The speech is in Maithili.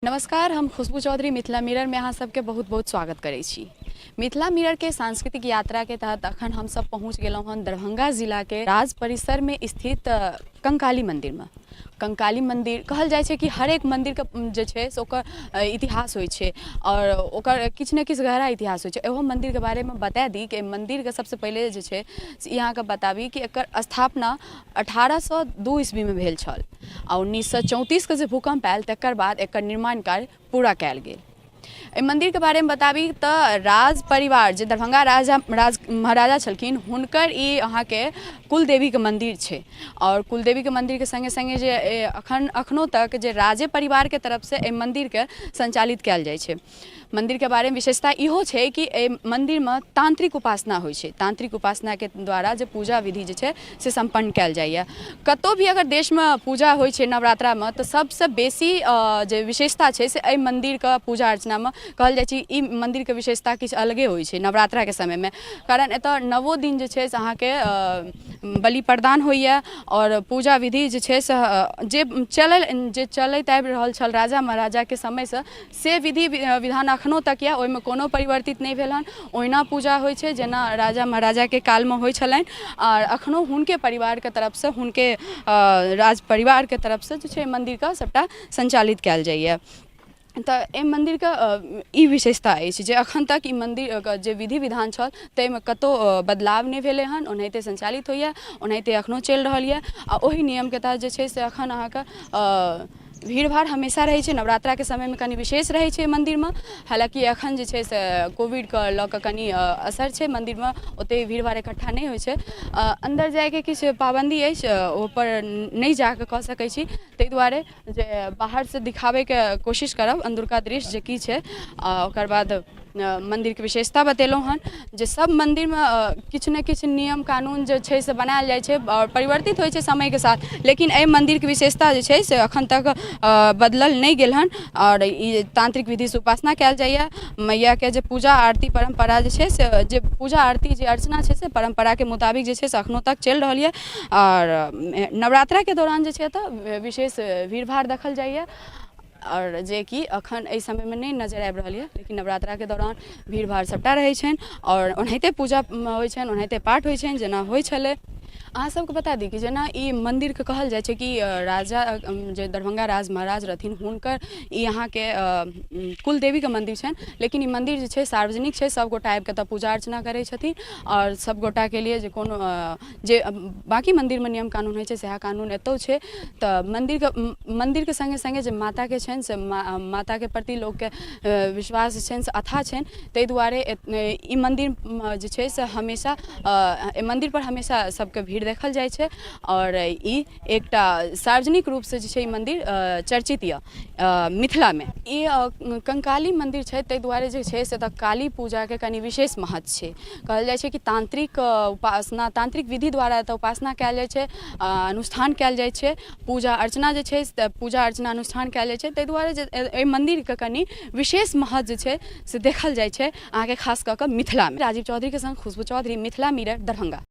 नमस्कार, हम खुशबू चौधरी मिथिला मिरर में अहाँ सबके बहुत बहुत स्वागत करै छी। मिथिला मिरर के सांस्कृतिक यात्रा के तहत अखन हम सब पहुँच गेलहुँ हन दरभंगा जिला के राज परिसर में स्थित कंकाली मंदिर में। कंकाली मंदिर कहल जाइ छै कि हरेक मंदिरके जे छै से ओकर इतिहास होइ छै आओर ओकर किछु ने किछु गहरा इतिहास होइ छै। एहो मंदिरके बारेमे बता दी कि एहि मंदिरके सबसँ पहिले जे छै से ई अहाँके बताबी कि एकर स्थापना 1802 ईस्वीमे भेल छल आ 1934के जे भूकम्प आयल तकर बाद एकर निर्माण कार्य पूरा कयल गेल। एहि मन्दिरके बारेमे बताबी तऽ राज परिवार जे दरभंगा राजा राज महाराजा छलखिन हुनकर ई अहाँके कुलदेवीके मन्दिर छै आओर कुलदेवीके मन्दिरके सङ्गे सङ्गे जे अखन अखनो तक जे राजे परिवारके तरफसँ एहि मन्दिरके सञ्चालित कयल जाइ छै। मन्दिरके बारेमे विशेषता इहो छै कि एहि मन्दिरमे तान्त्रिक उपासना होइ छै। तान्त्रिक उपासनाके द्वारा जे पूजा विधि जे छै से सम्पन्न कयल जाइए। कतहु भी अगर देशमे पूजा होइ छै नवरात्रामे तऽ सबसँ बेसी जे विशेषता छै से एहि मन्दिरके पूजा अर्चनामे कहल जाइ छै। ई मन्दिरके विशेषता किछु अलगे होइ छै नवरात्राके समयमे, कारण एतऽ नओ दिन जे छै से अहाँके बलि प्रदान होइए आओर पूजा विधि जे छै से जे चलल जे चलैत आबि रहल छल राजा महाराजाके समयसँ से विधि विधान एखनो तक यऽ, ओहिमे कोनो परिवर्तित नहि भेल हन। ओहिना पूजा होइ छै जेना राजा महाराजाके कालमे होइ छलनि आओर एखनो हुनके परिवारके तरफसँ हुनके राज परिवारके तरफसँ जे छै मन्दिरके सभटा सञ्चालित कयल जाइए। तऽ एहि मन्दिरके ई विशेषता अछि जे एखन तक ई मन्दिरके जे विधि विधान छल ताहिमे कतहु बदलाव नहि भेलै हन, ओनाहिते सञ्चालित होइए, ओनाहिते एखनो चलि रहल यऽ आ ओहि नियमके तहत जे छै से एखन अहाँके भीड़ भाड़ हमेशा रहै छै। नवरात्राके समयमे कनि विशेष रहै छै मन्दिरमे, हालाँकि एखन जे छै से कोविडके लऽ कऽ कनि असर छै, मन्दिरमे ओतेक भीड़ भाड़ इकट्ठा नहि होइ छै। अन्दर जाइके किछु पाबन्दी अछि, ओहिपर नहि जा कऽ कऽ सकै छी, ताहि दुआरे जे बाहरसँ दिखाबैके कोशिश करब अन्दरुका दृश्य जे की छै। आ ओकर बाद मन्दिरके विशेषता बतेलहुँ हन जे सब मन्दिरमे किछु ने किछु नियम कानून जे छै से बनायल जाइ छै आओर परिवर्तित होइ छै समयके साथ, लेकिन एहि मन्दिरके विशेषता जे छै से एखन तक बदलल नहि गेल हन आओर ई तान्त्रिक विधिसँ उपासना कयल जाइए। मैयाके जे पूजा आरती परम्परा जे छै से जे पूजा आरती जे अर्चना छै से परम्पराके मुताबिक जे छै से एखनो तक चलि रहल यऽ आओर नवरात्राके दौरान जे छै एतऽ विशेष भीड़ भाड़ देखल जाइए आओर जेकि एखन एहि समयमे नहि नजरि आबि रहल यऽ, लेकिन नवरात्राके दौरान भीड़ भाड़ सभटा रहै छनि आओर ओनाहिते पूजा होइ छनि, ओनाहिते पाठ होइ छनि जेना होइ छलै। अहाँ सभके बता दी कि जेना ई मन्दिरके कहल जाइ छै कि राजा जे दरभंगा राज महाराज रहथिन हुनकर ई अहाँके कुलदेवीके मन्दिर छनि, लेकिन ई मन्दिर जे छै सार्वजनिक छै, सभगोटा आबिकऽ एतऽ पूजा अर्चना करै छथिन आओर सभगोटाके लिए जे कोनो जे बाँकी मन्दिरमे नियम कानून होइ छै सएह कानून एतौ छै। तऽ मन्दिरके मन्दिरके सङ्गे सङ्गे जे माताके छनि से माताके प्रति लोकके विश्वास जे छनि से अथाह छनि, ताहि दुआरे ई मन्दिर जे छै से हमेशा एहि मन्दिरपर हमेशा सबके भीड़ देखल जाइ छै आओर ई एकटा सार्वजनिक रूपसँ जे छै ई मन्दिर चर्चित यऽ मिथिलामे। ई कंकाली मन्दिर छै ताहि दुआरे जे छै से एतऽ काली पूजाके कनि विशेष महत्व छै। कहल जाइ छै कि तान्त्रिक उपासना तान्त्रिक विधि द्वारा एतऽ उपासना कयल जाइ छै, अनुष्ठान कयल जाइ छै, पूजा अर्चना जे छै से पूजा अर्चना अनुष्ठान कयल जाइ छै, ताहि दुआरे जे एहि मन्दिरके कनि विशेष महत्व जे छै से देखल जाइ छै अहाँके खास कऽ कऽ मिथिलामे। राजीव चौधरीके सङ्ग खुशबू चौधरी, मिथिला मिरर, दरभंगा।